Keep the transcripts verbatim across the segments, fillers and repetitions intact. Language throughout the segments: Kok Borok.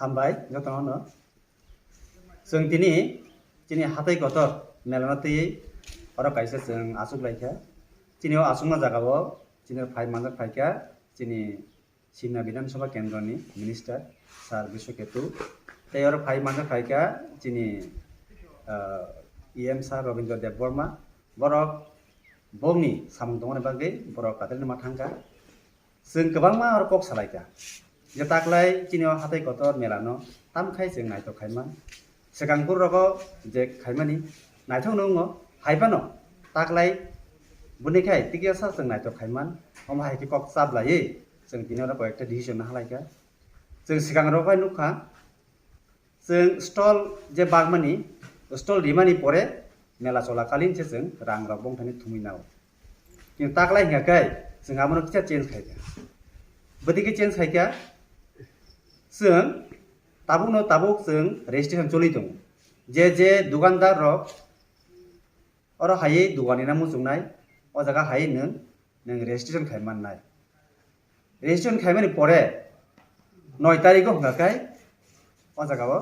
Hambai jotono. Chwng tini chini hatai kotor melano twi oro kaisa chwng achuk laikha. Chini o achukma jagao chini phai manjak phaikha chini Simna Bidhan Sabha Kendroni Minister Sir Biswa Ketu. Tei oro phai manjak phaikha chini, ah, E M Sir Robindra Debbarma. Borok bongni samung tongmani bagwi borok katrina ma thangkha. Chwng kwbangma oro kok salaikha. Je taklai chini o hatai kotor melano tamkhai chwng naithok khaima. Swkang pur rogo je khaimani naithok no wngo, hai phano taklai buni khai tikya sa chwng naithok khaiman. Omo hai khe kok chablaiwi chwng tini oro koyekta decision no halaikha. Chwng swkang rogo bai nukha, chwng stall je bagmani, stall rimani pore mela cholakalin se chwng rang rok bongthani thumwi nao. Kintu taklai hingkha khe chwng abono kisa change khaikha. Bwtwi khe change khaikha, chwng tabukno tabuk chwng registration choli tongo. Je je dukandar rok oro hai dukani no muchungnai, o jaga hai nwng, nwng registration khai mannai. Registration khaimani pore noi tarikh o hwnka khe o jaga o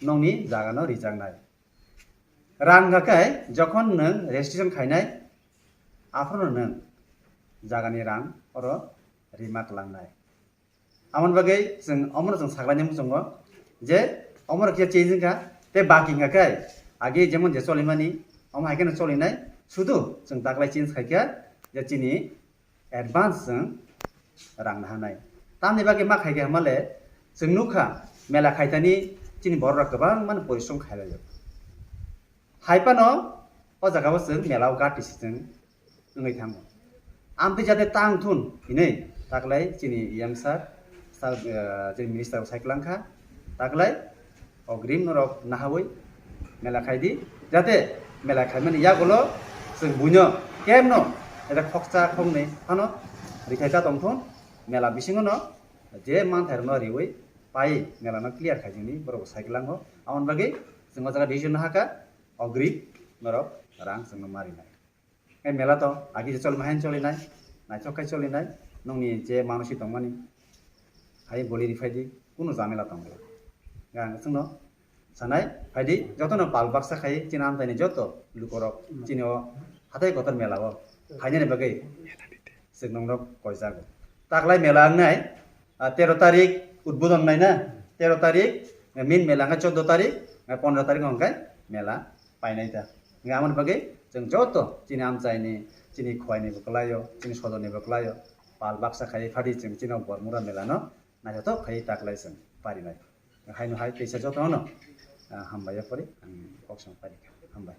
nongni jaga no rijaknai. Rang hwnka khe jokhon nwng registration khainai, aphuru nwng jagani rang oro rima kwlangnai. Amoni bagwi chwng omono chwng saklaini muchungo je omono kisa change wngkha, tei baki hwnka khe agi jemon je cholimani omo hai kheno cholinai, sudu chwng taklai change khaikha je chini advance chwng rang nahanai. Tamni bagwi ma khaikha hwnmale chwng nukha mela khaithani chini borok rok kwbangmani porishrom khailaio. Hai phano o jaga o chwng mela o gati se chwng wngwi thango. Amtwi jate tang thun hinwi taklai chini E M sir, sir, eh, chini minister bo sai kwlangkha. Taklai ogrim norok nahawi mela khaidi, jate mela khaimani yagulo chwng buino kemno jate khoksa khoknwi phano rithai cha tongthun, mela bisingono je manthai rokno riwi pai mela no clear khaijini borok bo sai kwlango. Amoni bagwi chwng o jaga decision no hakha, ogrim norok rang chwngno marinai. Hai mela to agi je choli mahain choli nai, naithok khai choli nai, nongni je manusi tongmani, hai boli ri phaidi, kunu jamela tong gela. Ang chwngno sanai phaidi, jotono pal baksa khai chini amchaini joto lukorok chini o hatai kotor mela o phainani bagwi chwng nongrok koijago. Taklai mela wngnai, ah, tero tarik udbodon wngnai na, tero tarik, eh, main mela wngkha chordo tarik, eh, pondro tarik hwnkhe mela painai ta. Hingkhe amoni bagwi chwng joto chini amchaini, chini khwaini bo kwlaio, chini sodorni bo kwlaio, pal baksa khai phadi chwng chini Bormura mela no naithothok khai taklai chwng parinai. Haino hai teisa jotono, ah, hambai yapori ang kok sam parikha. Hambai.